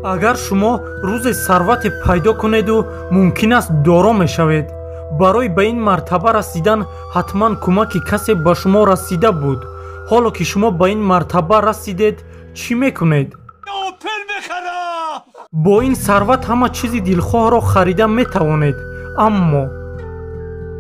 Агар шумо рӯзе сарвате пайдо кунеду мумкин аст доро мешавед. Барои ба ин мартаба расидан ҳатман кӯмаки касе ба шумо расида буд. Ҳоло ки шумо ба ин мартаба расидед, чӣ мекунед? Бо ин сарват ҳама чизи дилхоҳро харида метавонед, аммо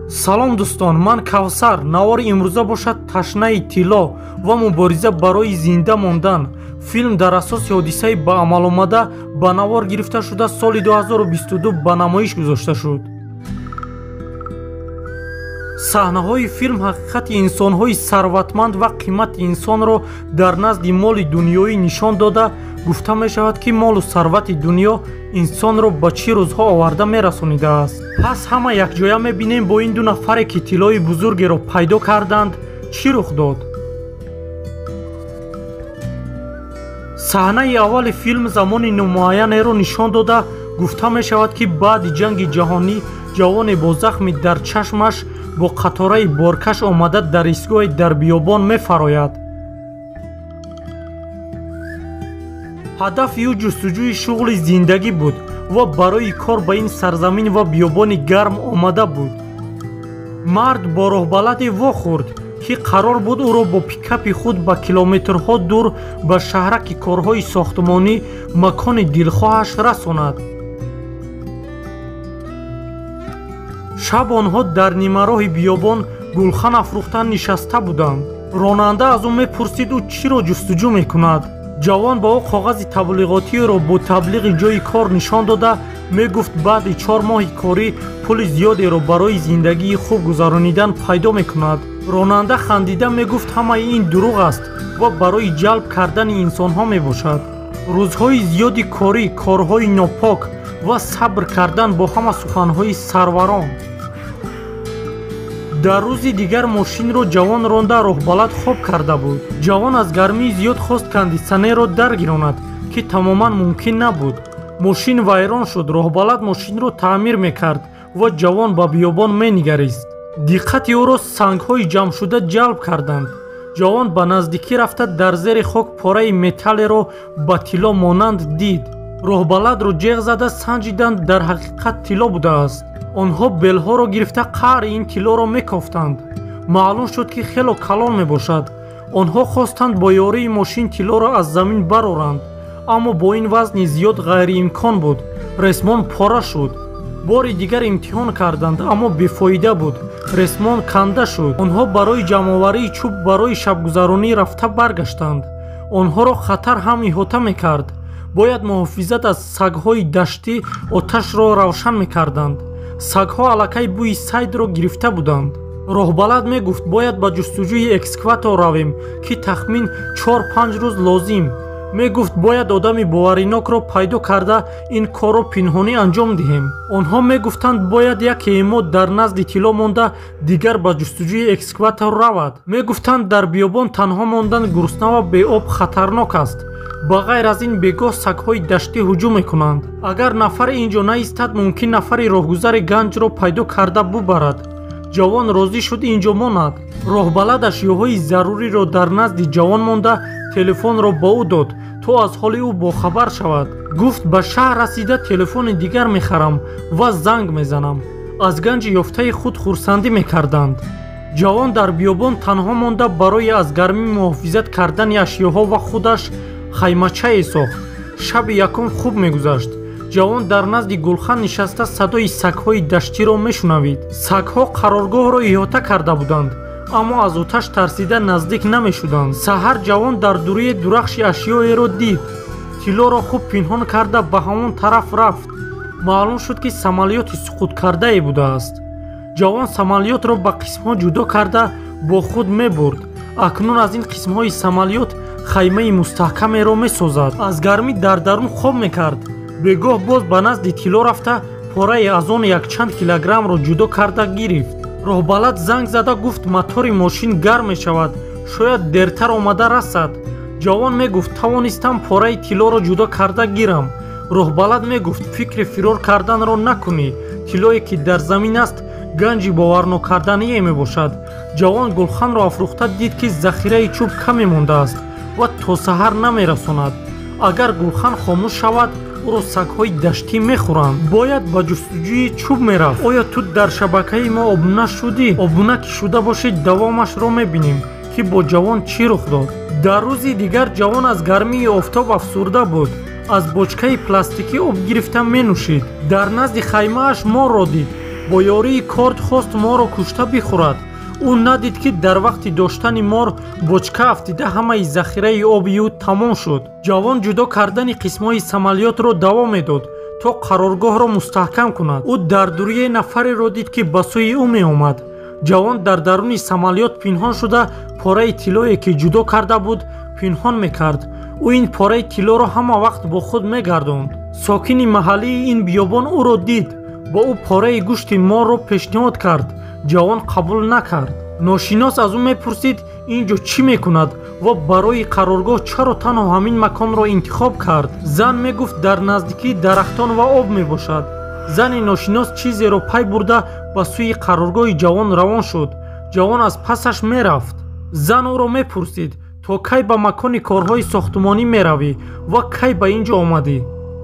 салом дӯстон, ман Кавсар. Навори имрӯза бошад ташнаи тилло ва мубориза барои зинда мондан. Филм дар асоси ҳодисаи ба амал омада ба навор гирифта шуда соли 2022 ба намоиш гузошта шуд. Саҳнаҳои филм ҳақиқати инсонҳои сарватманд ва қимати инсонро дар назди моли дунёӣ нишон дода, гуфта мешавад, ки молу сарвати дунё инсонро ба чӣ рӯзҳо оварда мерасонидааст. Пас ҳама якҷоя мебинем бо ин ду нафаре, ки тиллои бузургеро пайдо карданд, чӣ рух дод. Саҳнаи аввали филм замони номуайянеро нишон дода, гуфта мешавад, ки баъди ҷанги ҷаҳонӣ ҷавоне бо захми дар чашмаш бо қатораи боркаш омада дар истгоҳе дар биёбон мефарояд. Ҳадафи ӯ ҷустуҷӯи шуғли зиндагӣ буд ва барои кор ба ин сарзамин ва биёбони гарм омада буд. Мард бо роҳбаладе вохӯрд, ки қарор буд ӯро бо пикапи худ ба километрҳо дур ба шаҳраки корҳои сохтмонӣ макони дилхоҳаш расонад. Шаб онҳо дар нимароҳи биёбон гулхан афрӯхта нишаста буданд. Ронанда аз ӯ мепурсид, ӯ чиро ҷустуҷӯ мекунад. Ҷавон ба ӯ коғази таблиғотиеро бо таблиғи ҷойи кор нишон дода, мегуфт баъди 4 моҳи корӣ пули зиёдеро барои зиндагии хуб гузаронидан пайдо мекунад. Ронанда хандида мегуфт, ҳамаи ин дурӯғ аст ва барои ҷалб кардани инсонҳо мебошад. Рӯзҳои зиёди корӣ, корҳои нопок ва сабр кардан бо ҳама суханҳои сарварон. Дар рӯзи дигар мошинро ҷавон ронда роҳбалад хоб карда буд. Ҷавон аз гармии зиёд хост кондитсионерро даргиронад, ки тамоман мумкин набуд. Мошин вайрон шуд. Роҳбалад мошинро таъмир мекард ва ҷавон ба биёбон менигарист. Диққати ӯро сангҳои ҷамъшуда ҷалб карданд. Ҷавон ба наздикӣ рафта дар зери хок пораи металлеро ба тилло монанд дид. Роҳбаладро ҷеғ зада санҷиданд, дар ҳақиқат тилло будааст. Онҳо белҳоро гирифта қаъри ин тиллоро мекофтанд. Маълум шуд, ки хело калон мебошад. Онҳо хостанд бо ёрии мошин тиллоро аз замин бароранд, аммо бо ин вазни зиёд ғайриимкон буд. Ресмон пора шуд. Бори дигар имтиҳон карданд, аммо бефоида буд. Ресмон канда шуд. Онҳо барои ҷамъоварии чӯб барои шабгузаронӣ рафта баргаштанд. Онҳоро хатар ҳам иҳота мекард. Бояд муҳофизат аз сагҳои даштӣ оташро равшан мекарданд. Сагҳо аллакай бӯи сайдро гирифта буданд. Роҳбалад мегуфт, бояд ба ҷустуҷӯи экскаватор равем, ки тахмин 4-5 рӯз лозим. Мегуфт, бояд одами боваринокро пайдо карда ин корро пинҳонӣ анҷом диҳем. Онҳо мегуфтанд, бояд якеи мо дар назди тилло монда, дигар ба ҷустуҷӯи экскаватор равад. Мегуфтанд, дар биёбон танҳо мондан гурусна ва беоб хатарнок аст. Ба ғайр аз ин бегоҳ сагҳои даштӣ ҳуҷум мекунанд. Агар нафаре ин ҷо наистад, мумкин нафари роҳгузари ганҷро пайдо карда бубарад. Ҷавон розӣ шуд ин ҷо монад. Роҳбалад ашёҳои заруриро дар назди ҷавон монда, телефонро ба ӯ дод, то аз ҳоли ӯ бохабар шавад. Гуфт, ба шаҳр расида телефони дигар мехарам ва занг мезанам. Аз ганҷи ёфтаи худ хурсандӣ мекарданд. Ҷавон дар биёбон танҳо монда барои аз гармӣ муҳофизат кардани ашёҳо ва худаш хаймачае сохт. Шаби якум хуб мегузашт. Ҷавон дар назди гулхан нишаста садои сагҳои даштиро мешунавид. Сагҳо қароргоҳро иҳота карда буданд, аммо аз оташ тарсида наздик намешуданд. Саҳар ҷавон дар дурии дурахши ашёеро дид. Тиллоро хуб пинҳон карда ба ҳамон тараф рафт. Маълум шуд, ки самолёти суқуткардае будааст. Ҷавон самолётро ба қисмҳо ҷудо карда бо худ мебурд. Акнун аз ин қисмҳои самолёт хаймаи мустаҳкамеро месозад. Аз гармӣ дар дарун хоб мекард. Бегоҳ боз ба назди тилло рафта пораи аз он якчанд килограммро ҷудо карда гирифт. Роҳбалад занг зада гуфт, мотори мошин гарм мешавад, шояд дертар омада расад. Ҷавон мегуфт, тавонистам пораи тиллоро ҷудо карда гирам. Роҳбалад мегуфт, фикри фирор карданро накунӣ, тиллое ки дар замин аст ганҷи боварнокардание мебошад. Ҷавон гулханро афрӯхта дид, ки захираи чӯб каме мондааст ва то саҳар намерасонад. Агар гулхан хомӯш шавад, Ӯро сагҳои даштӣ мехӯранд. Бояд ба ҷустуҷӯи чӯб мерафт. Оё ту дар шабакаи мо обуна шудӣ? Обуна ки шуда бошед, давомашро мебинем, ки бо ҷавон чӣ рух дод. Дар рӯзи дигар ҷавон аз гармии офтоб афсурда буд. Аз бочкаи пластикӣ об гирифта менӯшид. Дар назди хаймааш морро дид. Бо ёрии корд хост морро кушта бихӯрад. Ӯ надид, ки дар вақти доштани мор бочка афтида ҳамаи захираи оби ӯ тамом шуд. Ҷавон ҷудо кардани қисмҳои самолётро давом медод, то қароргоҳро мустаҳкам кунад. Ӯ дар дурие нафареро дид, ки ба сӯи ӯ меомад. Ҷавон дар даруни самолёт пинҳон шуда пораи тиллое, ки ҷудо карда буд, пинҳон мекард. Ӯ ин пораи тиллоро ҳама вақт бо худ мегардонд. Сокини маҳаллии ин биёбон ӯро дид. Бо ӯ пораи гӯшти морро пешниҳод кард. Ҷавон қабул накард. Ношинос аз ӯ мепурсид, ин ҷо чӣ мекунад ва барои қароргоҳ чаро танҳо ҳамин маконро интихоб кард. Зан мегуфт, дар наздикии дарахтон ва об мебошад. Зани ношинос чизеро пай бурда ба сӯи қароргоҳи ҷавон равон шуд. Ҷавон аз пасаш мерафт. Зан ӯро мепурсид, то кай ба макони корҳои сохтмонӣ меравӣ ва кай ба ин ҷо омадӣ?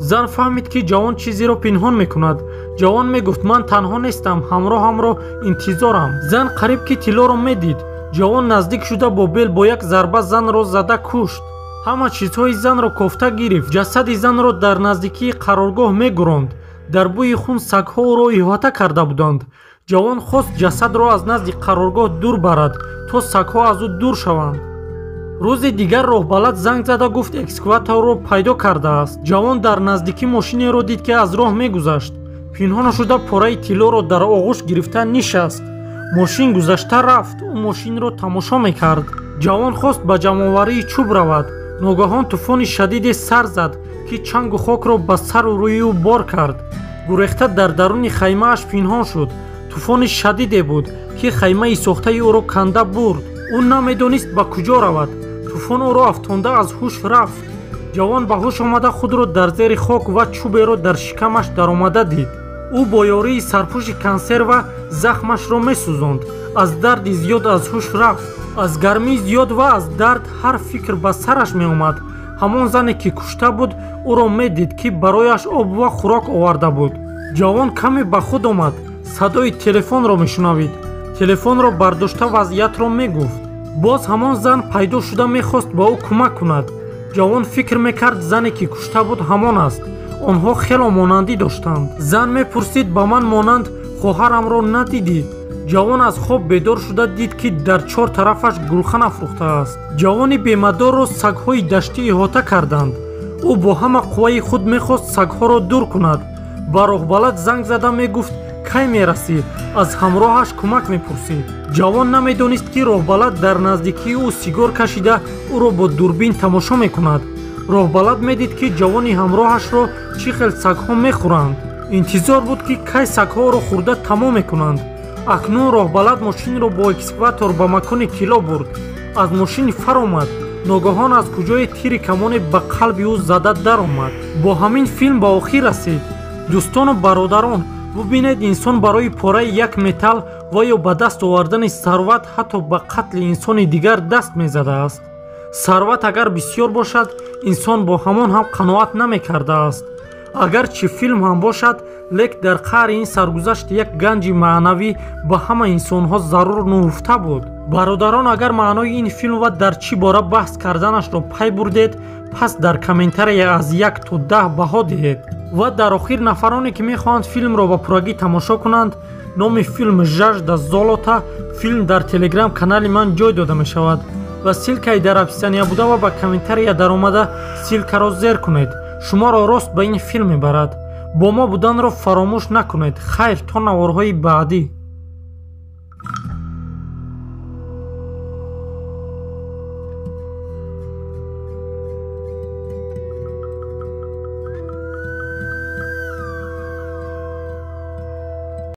Зан фаҳмид, ки ҷавон чизеро пинҳон мекунад. Ҷавон мегуфт, ман танҳо нестам, ҳамроҳамро интизорам. Зан қариб ки тиллоро медид. Ҷавон наздик шуда бо бел бо як зарба занро зада кушт. Ҳама чизҳои занро кофта гирифт. Ҷасади занро дар наздикии қароргоҳ мегуронд. Дар бӯи хун сагҳо ӯро иҳота карда буданд. Ҷавон хост ҷасадро аз назди қароргоҳ дур барад, то сагҳо аз ӯ дур шаванд. Рӯзи дигар роҳбалад занг зада гуфт, экскаваторро пайдо кардааст. Ҷавон дар наздикӣ мошинеро дид, ки аз роҳ мегузашт. Пинҳон шуда пораи тиллоро дар оғӯш гирифта нишаст. Мошин гузашта рафт. Ӯ мошинро тамошо мекард. Ҷавон хост ба ҷамъоварии чӯб равад. Ногаҳон тӯфони шадиде сар зад, ки чангу хокро ба сару рӯи ӯ бор кард. Гурехта дар даруни хаймааш пинҳон шуд. Тӯфони шадиде буд, ки хаймаи сохтаи ӯро канда бурд. Ӯ намедонист ба куҷо равад. Тӯфон ӯро афтонда аз ҳуш рафт. Ҷавон ба ҳуш омада худро дар зери хок ва чӯберо дар шикамаш даромада дид. Ӯ бо ёрии сарпӯши консерва захмашро месӯзонд. Аз дарди зиёд аз ҳуш рафт. Аз гармии зиёд ва аз дард ҳар фикр ба сараш меомад. Ҳамон зане, ки кушта буд, ӯро медид, ки барояш об ва хӯрок оварда буд. Ҷавон каме ба худ омад. Садои телефонро мешунавид. Телефонро бардошта вазъиятро мегуфт. Боз ҳамон зан пайдо шуда мехост ба ӯ кӯмак кунад. Ҷавон фикр мекард, зане, ки кушта буд, ҳамон аст. Онҳо хело монандӣ доштанд. Зан мепурсид, ба ман монанд хоҳарамро надидӣ? Ҷавон аз хоб бедор шуда дид, ки дар чор тарафаш гулхан афрӯхтааст. Ҷавони бемадорро сагҳои даштӣ иҳота карданд. Ӯ бо ҳама қувваи худ мехост сагҳоро дур кунад. Ба роҳбалад занг зада мегуфт, кай мерасӣ? Аз ҳамроҳаш кӯмак мепурсид. Ҷавон намедонист, ки роҳбалад дар наздикии ӯ сигор кашида ӯро бо дурбин тамошо мекунад. Роҳбалад медид, ки ҷавони ҳамроҳашро чӣ хел сагҳо мехӯранд. Интизор буд, ки кай сагҳоро хӯрда тамом мекунанд. Акнун роҳбалад мошинро бо экскаватор ба макони тилло бурд. Аз мошин фаромад. Ногаҳон аз куҷое тири камоне ба қалби ӯ зада даромад. Бо ҳамин филм ба охир расид. Дӯстону бародарон, бубинед, инсон барои пораи як металл ва ё ба даст овардани сарват ҳатто ба қатли инсони дигар даст мезадааст. Сарват агар бисёр бошад, инсон бо ҳамон ҳам қаноат намекардааст. Агарчи филм ҳам бошад, лек дар қаъри ин саргузашт як ганҷи маънавӣ ба ҳама инсонҳо зарур нуҳуфта буд. Бародарон, агар маънои ин филм ва дар чӣ бора баҳс карданашро пай бурдед, пас дар комментария аз 1 то 10 баҳо диҳед. Ва дар охир нафароне, ки мехоҳанд филмро ба пуррагӣ тамошо кунанд, номи филм «Жажда золота», филм дар телеграм канали ман ҷой дода мешавад ва ссылкаи дар описания буда ва ба комментария даромада ссылкаро зер кунед. Шуморо рост ба ин филм мебарад. Бо мо буданро фаромӯш накунед. Хайр, то наворҳои баъдӣ.